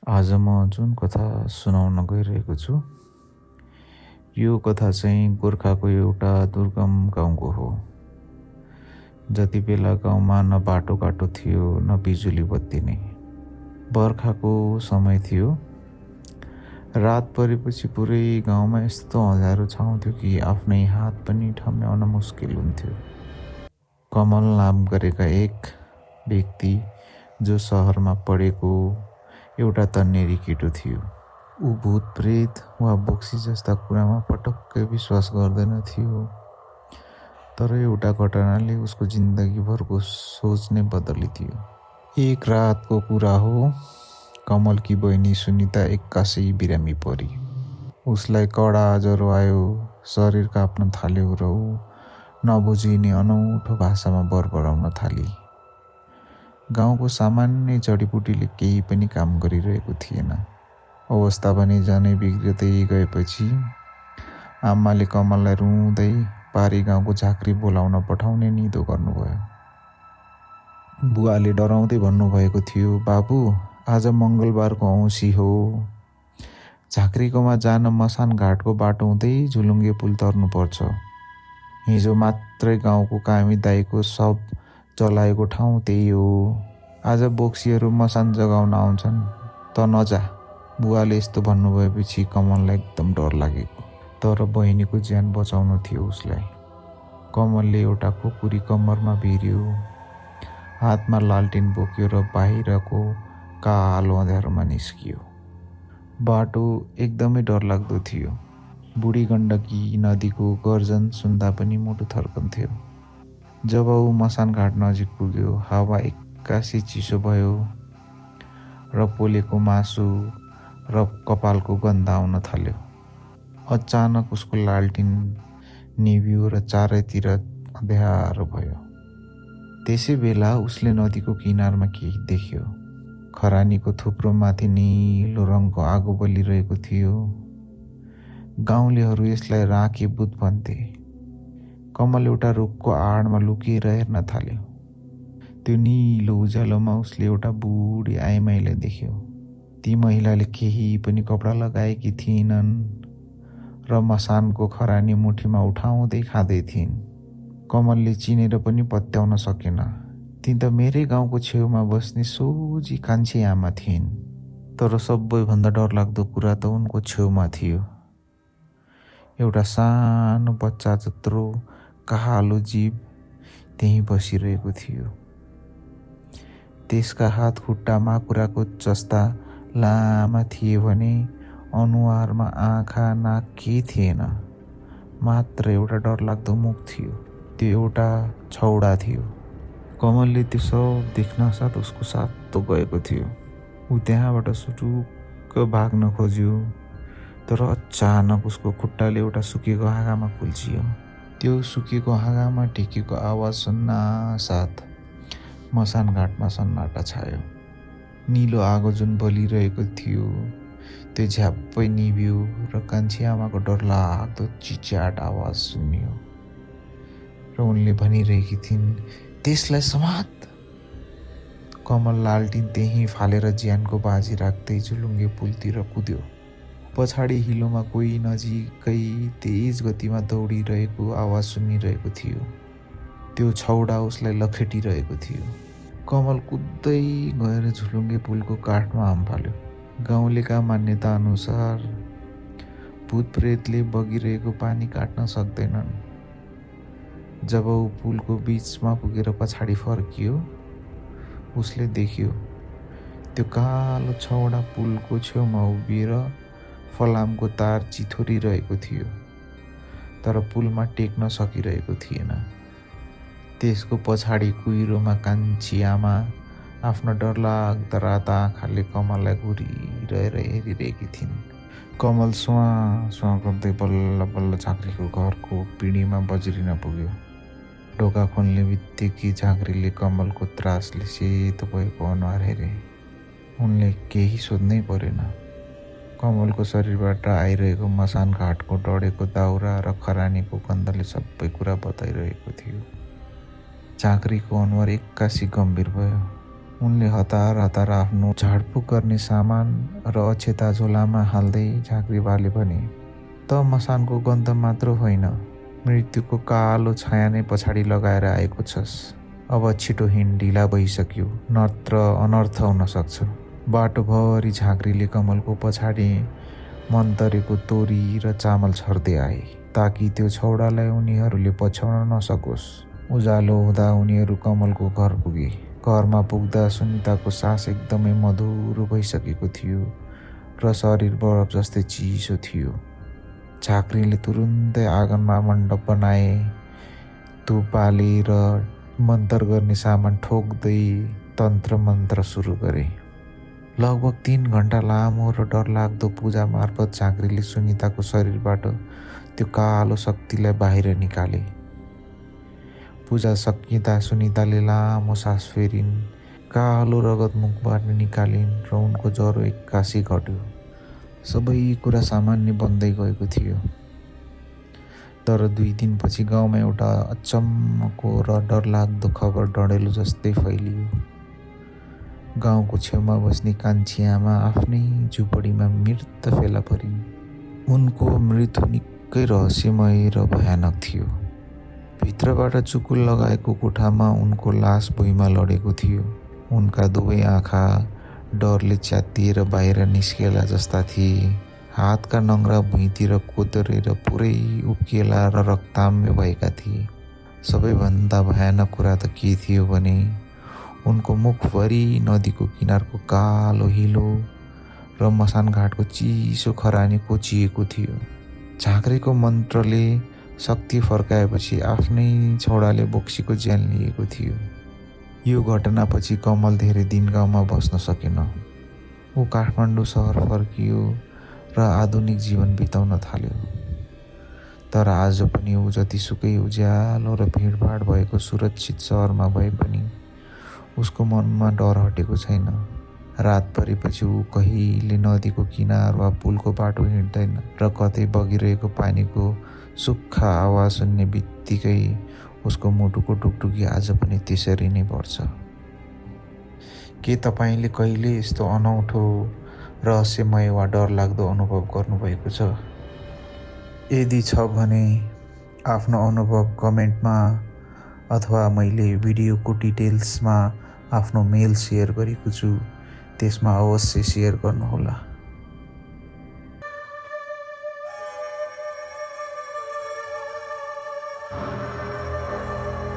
आज म जुन कथा सुनाउन गइरहेको छु यो कथा चाहिँ गोर्खाको एउटा दुर्गम गाउँको हो। जति बेला गाउँमा न बाटोघाटो थियो न बिजुली बत्ती नै। बर्खाको समय थियो। रात परेपछि पुरै गाउँमा यस्तो अँध्यारो छाउँथ्यो कि आफ्नै हात पनि ठम्याउन मुस्किल हुन्थ्यो। कमल नाम गरेका एक व्यक्ति जो सहरमा पढेको एउटा तन्नेरी केटो थियो। ऊ भूत प्रेत वा बोक्सी जस्ता कुरामा पटक्कै विश्वास गर्दैन थियो। तर एउटा घटनाले उसको जिन्दगीभरको सोच नै बदलिदियो। एक रातको कुरा हो। कमलकी बहिनी सुनिता एक्कासै बिरामी परी। उसलाई कडा ज्वरो आयो, शरीर काँप्न थाल्यो र ऊ नबुझिने अनौठो भाषामा बरबराउन थाली। गाउँको सामान्य जडीबुटीले केही पनि काम गरिरहेको थिएन। अवस्था पनि झनै बिग्रिँदै गएपछि आमाले कमललाई रुँदै पारी गाउँको झाँक्री बोलाउन पठाउने निधो गर्नुभयो। बुवाले डराउँदै भन्नुभएको थियो, बाबु आज मङ्गलबारको औँसी हो। झाँक्रीकोमा जान मसान घाटको बाटो हुँदै झुलुङ्गे पुल तर्नुपर्छ। हिजो मात्रै गाउँको कामी दाईको शव जलाएको ठाउँ त्यही हो। आज बोक्सीहरू मसान जगाउन आउँछन्, त नजा। बुवाले यस्तो भन्नुभएपछि कमललाई एकदम डर लागेको। तर बहिनीको ज्यान बचाउनु थियो उसलाई। कमलले एउटा खुकुरी कम्मरमा भिर्यो, हातमा लालटिन बोक्यो र बाहिरको कालो अँध्यारोमा निस्कियो। बाटो एकदमै डरलाग्दो थियो। बुढी गण्डकी नदीको गर्जन सुन्दा पनि मुटु थर्कन्थ्यो। जब ऊ मसान घाट नजिक पुग्यो, हावा एक्कासी चिसो भयो र पोलेको मासु र कपालको गन्ध आउन थाल्यो। अचानक उसको लालटिन निभ्यो र चारैतिर अँध्यारो भयो। त्यसै बेला उसले नदीको किनारमा केही देख्यो। खरानीको थुप्रो माथि निलो रङको आगो बलिरहेको थियो। गाउँलेहरू यसलाई राँके भूत भन्थे। कमल एउटा रुखको आडमा लुकिएर हेर्न थाल्यो। त्यो निलो उज्यालोमा उसले एउटा बुढी आइमाईलाई देख्यो। ती महिलाले केही पनि कपडा लगाएकी थिएनन् र मसानको खरानी मुठीमा उठाउँदै खाँदै थिइन्। कमलले चिनेर पनि पत्याउन सकेन। ती त मेरै गाउँको छेउमा बस्ने सोझी कान्छी आमा थिइन्। तर सबैभन्दा डरलाग्दो कुरा त उनको छेउमा थियो। एउटा सानो बच्चा जत्रो कालो जीव त्यहीँ बसिरहेको थियो। त्यसका हात खुट्टा माकुराको जस्ता लामा थिए भने अनुहारमा आँखा नाक केही थिएन, मात्र एउटा डरलाग्दो मुख थियो। त्यो एउटा छौडा थियो। कमलले त्यो सब देख्न साथ उसको सातो गएको थियो। ऊ त्यहाँबाट सुटुक्क भाग्न खोज्यो, तर अचानक उसको खुट्टाले एउटा सुकेको हाँगामा कुल्चियो। त्यो सुकेको हाँगामा ढिकेको आवाज सुन्न साथ मसान घाटमा सन्नाटा छायो। निलो आगो जुन बलिरहेको थियो त्यो झ्याप्पै निभ्यो र कान्छी आमाको डरलाग्दो चिच्याट आवाज सुनियो र उनले भनिरहेकी थिइन्, त्यसलाई समात। कमल लालटिन त्यहीँ फालेर ज्यानको बाजी राख्दै झुलुङ्गे पुलतिर कुद्यो। पछाडि हिलोमा कोही नजिकै तेज गतिमा दौडिरहेको आवाज सुनिरहेको थियो। त्यो छौडा उसलाई लखेटिरहेको थियो। कमल कुद्दै गएर झुलुङ्गे पुलको काठमा हामफाल्यो। गाउँलेका मान्यता अनुसार भूत प्रेतले बगिरहेको पानी काट्न सक्दैनन्। जब ऊ पुलको बीचमा पुगेर पछाडि फर्कियो, उसले देख्यो त्यो कालो छौडा पुलको छेउमा उभिएर फलामको तार चिथोरिरहेको थियो, तर पुलमा टेक्न सकिरहेको थिएन। त्यसको पछाडि कुहिरोमा कान्छी आमा आफ्नो डरलाग्दा राता आँखाले कमललाई घुरिरहेर हेरिरहेकी थिइन्। कमल स्वाँ स्वाँ गर्दै बल्ल बल्ल झाँक्रीको घरको पिँढीमा बज्रिन पुग्यो। ढोका खोल्ने बित्तिकै झाँक्रीले कमलको त्रासले सेतो भएको अनुहार हेरे। उनले केही सोध्नै परेन। कमलको शरीरबाट आइरहेको मसान घाटको डढेको दाउरा र खरानीको गन्धले सबै कुरा बताइरहेको थियो। झाँक्रीको अनुहार एक्कासी गम्भीर भयो। उनले हतार हतार आफ्नो झाडफुक गर्ने सामान र अक्षता झोलामा हाल्दै झाँक्रीबाले भने, त मसानको गन्ध मात्र होइन, मृत्युको कालो छाया नै पछाडि लगाएर आएको छस्। अब छिटो हिँड, ढिला भइसक्यो, नत्र अनर्थ हुन सक्छ। बाटोभरि झाँक्रीले कमलको पछाडि मन्तरेको तोरी र चामल छर्दै आए, ताकि त्यो छौडालाई उनीहरूले पछ्याउन नसकोस्। उज्यालो हुँदा उनीहरू कमलको घर पुगे। घरमा पुग्दा सुनिताको सास एकदमै मधुरो भइसकेको थियो र शरीर बरफ जस्तै चिसो थियो। झाँक्रीले तुरुन्तै आँगनमा मण्डप बनाए, धुप बाले र मन्तर गर्ने सामान ठोक्दै तन्त्र मन्त्र सुरु गरे। लगभग 3 घण्टा लामो र डरलाग्दो पूजा मार्फत झाँक्रीले सुनिताको शरीरबाट त्यो कालो शक्तिलाई बाहिर निकाले। पूजा सकिँदा सुनिताले लामो सास फेरिन्, कालो रगत मुखबाट निकालिन् र उनको ज्वरो एक्कासी घट्यो। सबै कुरा सामान्य बन्दै गएको थियो। तर 2 दिनपछि गाउँमा एउटा अचम्मको र डरलाग्दो खबर डढेलो जस्तै फैलियो। गाउँको छेउमा बस्ने कान्छी आमा आफ्नै झुपडीमा मृत फेला परिन्। उनको मृत्यु निकै रहस्यमय र भयानक थियो। भित्रबाट चुकुल लगाएको कोठामा उनको लास भुइँमा लडेको थियो। उनका दुवै आँखा डरले च्यातिएर बाहिर निस्केला जस्ता थिए। हातका नङ्ग्रा भुइँतिर कोदरेर पुरै उब्किएला र रक्ताम्य भएका थिए। सबैभन्दा भयानक कुरा त के थियो भने उनको मुखभरि नदीको किनारको कालो हिलो र मसान घाटको चिसो खरानी कोचिएको थियो। झाँक्रीको मन्त्रले शक्ति फर्काएपछि आफ्नै छोडाले बोक्सीको ज्यान लिएको थियो। यो घटनापछि कमल धेरै दिन गाउँमा बस्न सकेन। ऊ काठमाडौँ सहर फर्कियो र आधुनिक जीवन बिताउन थाल्यो। तर आज पनि ऊ जतिसुकै उज्यालो र भिडभाड भएको सुरक्षित सहरमा भए पनि उसको मनमा डर हटेको छैन। रात परेपछि ऊ कहिले नदीको किनार वा पुलको बाटो हिँड्दैन र कतै बगिरहेको पानीको सुक्खा आवाज सुन्ने बित्तिकै उसको मुटुको टुकटुकी आज पनि त्यसरी नै बढ्छ। के तपाईँले कहिले यस्तो अनौठो, रहस्यमय वा डरलाग्दो अनुभव गर्नुभएको छ? यदि छ भने आफ्नो अनुभव कमेन्टमा अथवा मैले भिडियोको डिटेल्समा आफ्नो मेल सेयर गरेको छु, त्यसमा अवश्य सेयर गर्नुहोला।